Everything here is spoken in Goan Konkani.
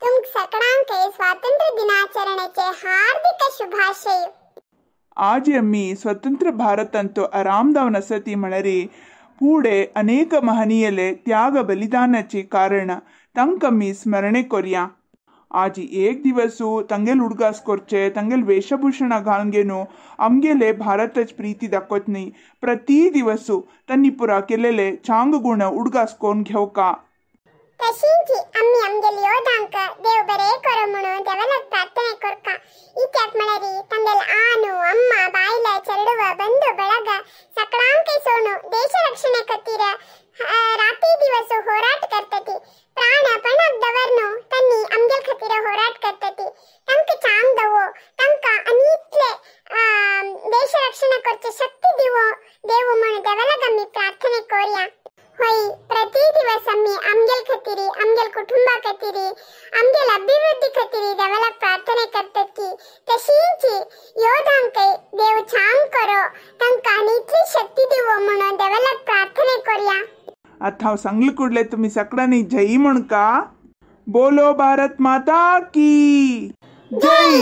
तुमक सकळांक स्वातंत्र्य दिनाचरणेचे हार्दिक शुभाशय. आज आम्ही स्वतंत्र भारतांतो आरामदावन असती म्हणरी पुढे अनेक महनीयले त्याग बलिदानाचे कारण तांकां स्मरणे करया. आजी एक दिवसू ತಂಗೆಲ್ ಉಡ್ಗಾಸ್ ಕೊರ್ಚೆ ತಂಗೆಲ್ ವೇಷಭೂಷಣ घालून आमगेले भारतच प्रीती दाखवत नाही. प्रति दिवसू तन्नी पुरा केलेले चांग गुण उडगास कोण घेवका. तशींची आम्ही आमगेले योधांक देव बरे करो म्हणून देवाला प्रार्थನೆ ಕೊರ್ಕ. ಇತ್ಯಾಕ್ ಮಳರಿ ತಂಗೆಲ್ ಆನು ಅಮ್ಮ ಬಾಯಿಲ ಚರಡುವ ಬಂಧು ಬಳಗ ಸಕಳಾಂಕೆ ಸೋಣು ದೇಶ ರಕ್ಷಣೆ ಕತ್ತೀರ ರಾತ್ರಿ ದಿವಸ ಹೋರಾಟ ಕರ್ತತಿ. ಪ್ರಾಣ ಪಣದವರ್ನು ತನ್ನಿ ಅಮ್ಗೆಲ್ ಖತೀರ ಹೋರಾಟ ಕರ್ತತಿ. ತಂಕ ಚಾಂಗ್ ದವೋ ತಂಕ ಅನೀತ್ಲೆ ದೇಶ ರಕ್ಷಣೆ ಕೊರ್ಚೆ ಶಕ್ತಿ ದಿವೋ ದೇವು म्हणून देवाला आम्ही प्रार्थನೆ कोर्या. होय प्रति दिवस आम्ही आमगेल खातीर आमगेल कुटुंबा खातीर आमगेल अभिवृद्धी खातीर देवाला प्रार्थने करतात की तशींची योधांक देव छान करो तांकां इतली शक्ती दिवो म्हणून देवाला प्रार्थने करूया. आता हांव सांगले कुडले तुम्ही सगळ्यांनी जय म्हणका. बोलो भारत माता की जय.